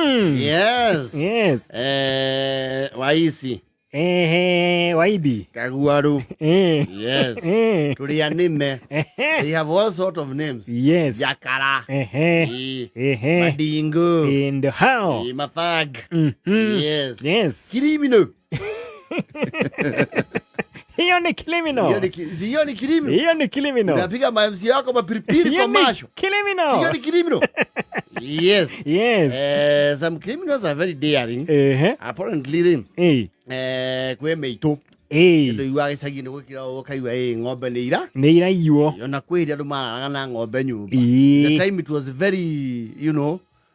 Yes. Yes. Waici. Ehe, waibi. Kaguaru. Yes. Tũrĩ anĩme. They have all sort of names. Yes. Jakara. Ehe. Ehe. Madingo. And how? Mathag. Yes. Yes. Criminal. Hiyo ni criminal. Hiyo ni criminal. Hiyo ni criminal. Unapiga ma MC yako mapiripiri Hiyo kwa ni macho. criminal. Hiyo ni criminal. Yes. Yes. Some criminals are very daring. Ehe. Apparently, Eh. kwĩ mĩitũ Eh. andũ iguaga gĩcagi-inĩ gũkira ũkaigua ĩ ng'ombe nĩ ira Nĩ iraiywo. ona kwĩ hĩndĩ andũ mararaga na ng'ombe nyũmba. Ĩĩ. The time it was very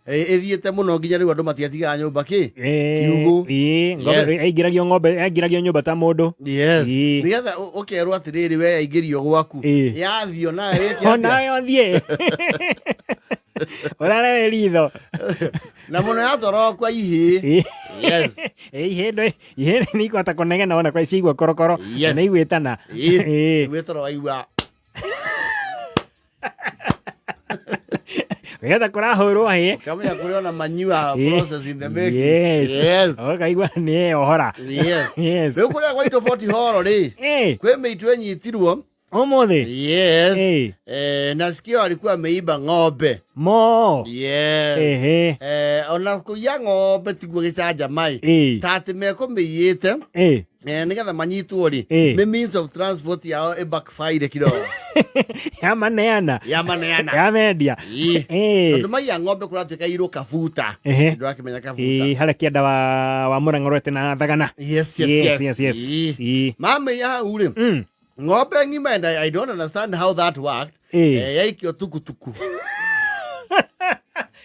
ĩthiĩte mũno nginya rĩu andũ matiatigaga nyũmba kĩ Eh, kiugũ. ĩĩ, ng'ombe Yes. aingĩragio ng'ombe aingĩragio nyũmba ta mũndũ. Yes. Ĩĩ. Nĩgetha ũkerwo atĩrĩrĩ we yaingĩrio gwaku. Ĩĩ. Yathio nawe wĩke atĩa? Onawe ũthiĩ. Ũrarewe ritho. Na mũno yatwaragwo kwa ihĩĩ. Ĩĩ. Yes. Ĩĩ, ihĩndĩ ihĩndĩ nĩ ikwata kũnegena ona kwa ciaigua korokoro. Yes. Na igwĩtana. Ĩĩ. Ĩĩ. Wĩtoro waigua. Wĩgetha kũrahũrwo hĩ. Ũkamenya kũrĩ ona manyua Ĩĩ. process in the making. Yes. Yes. Ũkaigua nĩ ohora. Yes. Yes. Rĩu kũrĩa gwaitũ Fort Hall rĩ, Ĩĩ. kwĩ mĩitũ ĩnyitirwo. Ũmũthĩ. Yes. Ĩĩ. Nasikia walikuwa wameiba ng'ombe. Mo. Yes. Ehe. Ona kũiya ng'ombe tiguo gĩcanjama ĩ. Ĩĩ. Ta atĩ mekũmĩiyĩte Ĩĩ. nĩgetha manyitwo rĩ, Ĩĩ. nĩ means of transport yao ĩ backfire kidogo. Yamaneana. Yamaneana. Yamendia. Ĩĩ. Ĩĩ. Tondũ maiya ng'ombe kũratuĩka irwo kabuta. Ehe. Ndũrakĩmenya kabuta. Ĩĩ, harĩa kĩanda wa Mũrang'a ũrorete na Thagana. Yes, yes, Yes, yes. yes, yes. Ĩĩ. Ĩĩ. Mamĩiya hau rĩ, ng'ombe ng'ima and I don't understand how that worked. Ĩĩ. Yaikio tukutuku.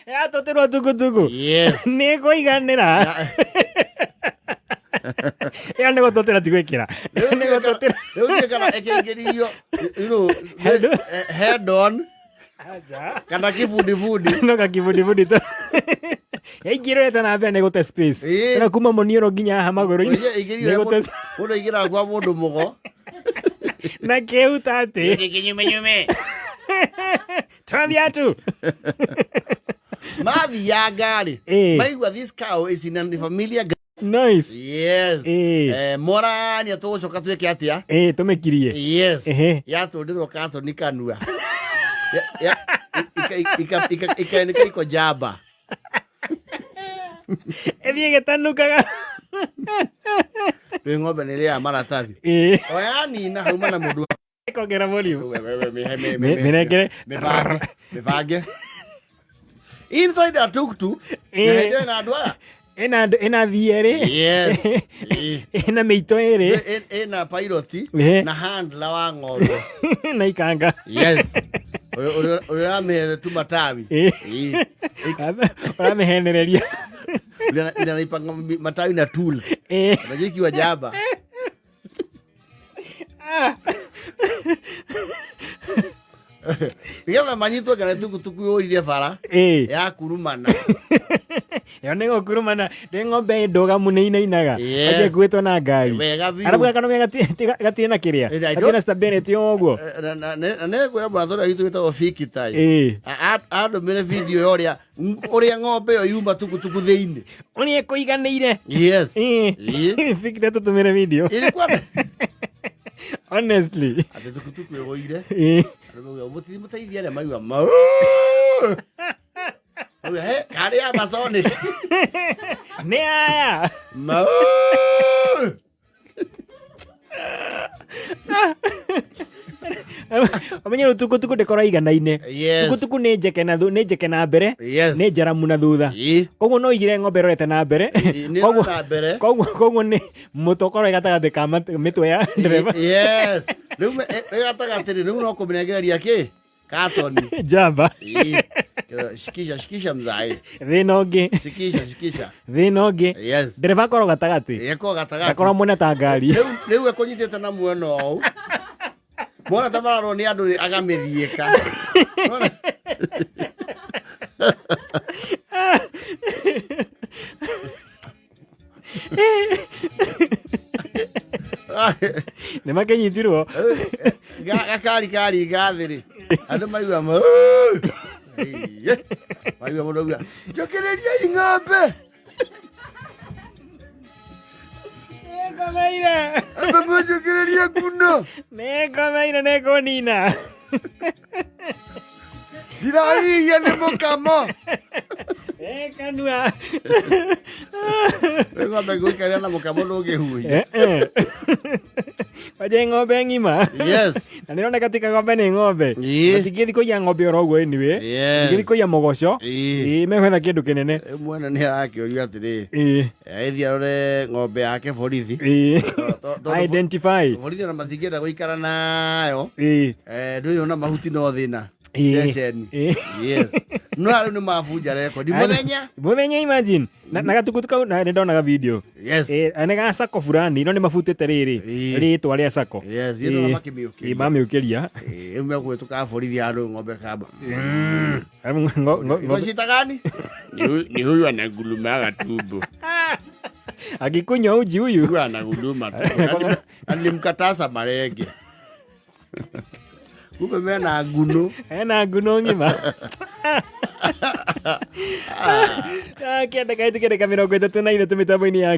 Yatũtĩrwo tukutuku. Yes. Nĩ kũiganĩra. Ĩyo nĩ gũtũtĩra ti gwĩkĩra. Nĩ gũtũtĩra. Rĩu ndiũĩ kana ĩkĩingĩririo head on Aca. kana kĩbundibudi. No kakibundibudi tu. Yaingĩrĩte na mbere nĩ gũte space. Ĩĩ. Tena kuma mũniũrũ nginya haha magũrũ-inĩ. Ũiye ĩingĩrio Nĩ gũte mũndũ aingĩraga kwa mũndũ mũgo. na kĩu ta atĩ. Kinyume nyume. Toa viatu. Mathianga rĩ, Ĩĩ. maigua this cow is in a familiar Nice. Yes. Ĩĩ. Morania tũgũcoka twĩke atĩa? Ĩĩ, tũmĩkirie. Yes. Ehe. Yatũndĩrwo katoni kanua. Ikaeneka iko jaba. Ĩthiĩ gĩtanukaga. Rĩu ng'ombe nĩ ĩrĩaga maratathi. Ĩĩ. Oya nina hauma na mũndũ. Ĩkongera volume. Mĩbange. Mĩnengere. Mĩbange. Inside a tuk-tuk. Ĩĩ. Ĩna andũ aya. Ĩna thiĩ erĩ. Yes. Ĩĩ. Ĩna mĩito ĩrĩ. Ĩna pilot Ĩĩ. na handler wa ng'ombe. Na ikanga. Yes. Ũrĩa ũramĩhe tu matawi. Ĩĩ. Ĩĩ. Ũramĩhenereria. Ũrĩa anaipanga matawi na tools. Ĩĩ. Unajua ikiwa jaba. Nĩgetha manyitwo kana tukutuku yũrire bara Ĩĩ. ya kurumana. Ĩyo nĩ gũkurumana. Nĩ ng'ombe ndũgamu nĩ inainaga. Yes. Ĩngĩ ĩkuĩtwo na ngari. Wega biũ. Arabu gakano gatirĩ na kĩrĩa. Ĩĩ, I Gatirĩ don't- na stability o ũguo. Na nĩngwĩra mũratho ũrĩa witũ wĩtagwo Fikitai. Ĩĩ. Andũmĩre video ya ũrĩa ng'ombe ĩyo yuma tukutuku thĩinĩ. Ũrĩa ĩkũiganĩire. Yes. Ĩĩ. Ĩĩ. Fikita tũtũmĩre video. Ilikuwa Honestly. atĩ tukutuku ĩgũire. Ĩĩ. Andũ mauga mũtithi mũteithie arĩa maigua mau. Mauga he karĩ ya Masonic. Nĩ aya. Mau. Ũmenye rĩu tukutuku ndĩkorwo iganaine. Yes. Tukutuku nĩ njeke na nĩ njeke na mbere. Yes. Nĩ njaramu na thutha. Ĩĩ. Koguo no igire ng'ombe ĩrorete na mbere. Nĩ Koguo- na mbere. Koguo nĩ mũtwe ũkorwo wĩ gatagatĩ ka mĩtwe ya ndereba. Yes. Rĩu ĩ gatagatĩ rĩ, rĩu no kũmĩnengereria kĩ? Katoni. Njamba. Ĩĩ. Shikisha, shikisha mzai. Thĩna ũngĩ. Shikisha, shikisha. Thĩna ũngĩ. Yes. Ndereba akorwo gatagatĩ. Ĩko gatagatĩ. Gakorwo mwena ta ngari. Rĩu ekũnyitĩte na mwena ũũ. Mwana ta mararwo nĩ andũ rĩ, agamĩthiĩka. Nĩwona? Nĩ makĩnyitirwo. Gakari kari gathĩ rĩ, andũ maigua ma. Waigua mũndũ auga njũkĩrĩriai ng'ombe. Nĩngomeire. Amba mũnjũkĩrĩrie nguno. Nĩngomeire nĩngũnina. Ndirahiria nĩ mũkamo. Ĩ kanua. Rĩu ng'ombe gũikaria na mũkamo ndũngĩhuhia. Eh, eh. Kwanja ng'ombe ng'ima. Yes. Na nĩroneka ti kagombe nĩ ng'ombe. Ĩĩ. Matingĩthiĩ kũiya ng'ombe oro ũguo anyway. Yes. Matingĩthiĩ kũiya mũgoco. Ĩĩ. Ĩĩ megwetha kĩndũ kĩnene. Rĩu mwene nĩ arakĩũrio atĩrĩ Ĩĩ. agĩthiĩ arore ng'ombe yake borithi. Ĩĩ. Tondũ Identify. borithi ona matingĩenda gũikara nayo. Ĩĩ. Eh, ndũyũ na mahuti no thĩna. Ĩĩ. Ceceni. Ĩĩ. Yes. No rĩu nĩ mabunja rekondi mũthenya. Mũthenya imagine. Na gatukutu kau na nĩndonaga video. Yes. Ĩĩ, nĩ ga sako fulani no nĩ mabutĩte rĩrĩ Ĩĩ. rĩtwa rĩa sako. Yes, thiĩ ndona makĩmĩũkĩria. Ĩĩ, mamĩũkĩria. Ĩĩ, rĩu megũgĩtũka borithi handũ ng'ombe kamba. Ng'ombe- Citagani? Ni huyu anagulumaga tumbo. Akikunywa uji huyu. Huyu anaguluma tumbo. Na nilimkataza marenge. Kumbe mena nguno. Ena nguno ng'ima. Kĩanda kahĩtũke ndagĩka 33 mĩtambo-inĩ ya